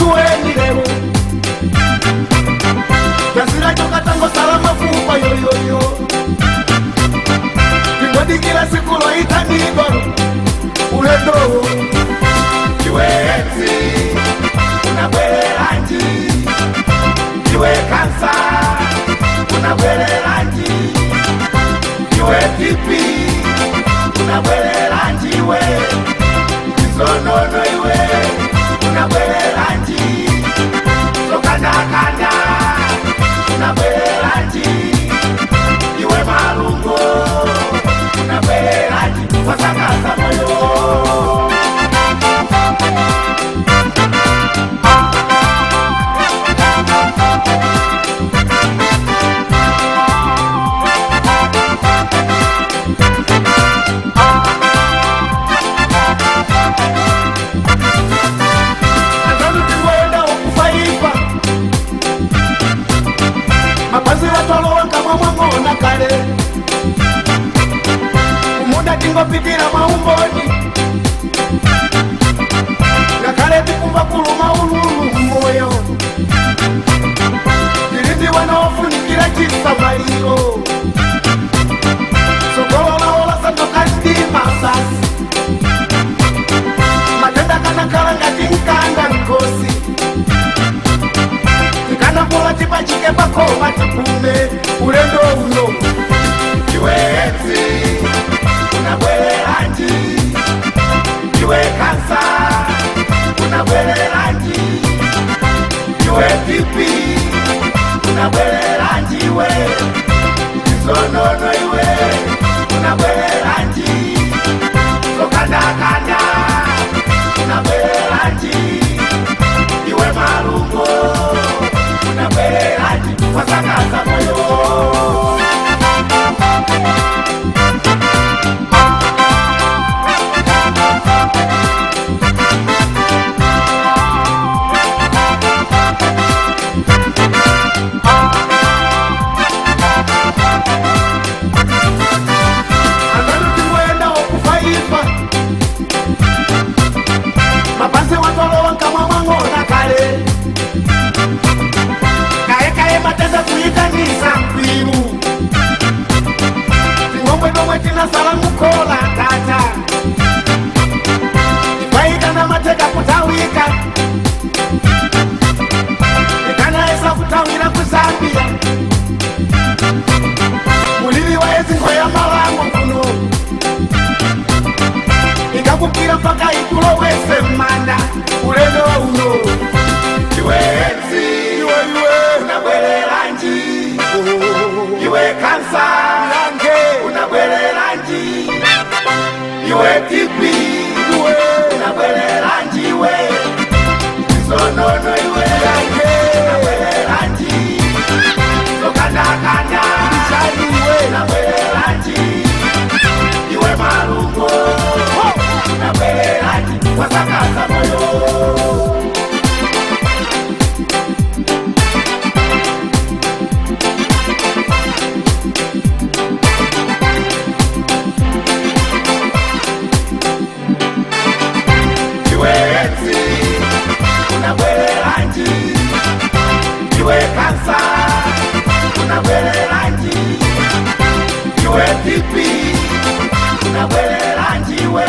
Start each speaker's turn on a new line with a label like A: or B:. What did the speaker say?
A: Tikudziweni lero Tasira choka tango salama fupa yoyoyo Tingodikira siku loitanidwa ulendo Iwe edzi unabwereranji Iwe kansa unabwereranji Iwe TB unabwereranji iwe Izonono iwe unabwereranji Zokandakanda unabwereranji Iwe malungo unabwereranji Wasakaza moyo. Tingopitira maumboni Ngakale tikumva kuluma ululu moyo Tilindi wanaofunikira chisamaliro Sokolola ola sandoka ndima sasi Matenda kana kalanga tinkanda nkosi Tikana pola tipachike pakoma tipume ulendo uno Iwe edzi unabwereranji Iwe kansa unabwereranji Iwe TB unabwereranji iwe Izonono iwe unabwereranji Zokandakanda unabwereranji Iwe malungo unabwereranji Wasakaza moyo. Iwe TB unabwereranji iwe Izonono iwe unabwereranji Zokandakanda unabwereranji Iwe malungo unabwereranji Wasakaza moyo. Iwe kansa unabwereranji Iwe TB unabwereranji iwe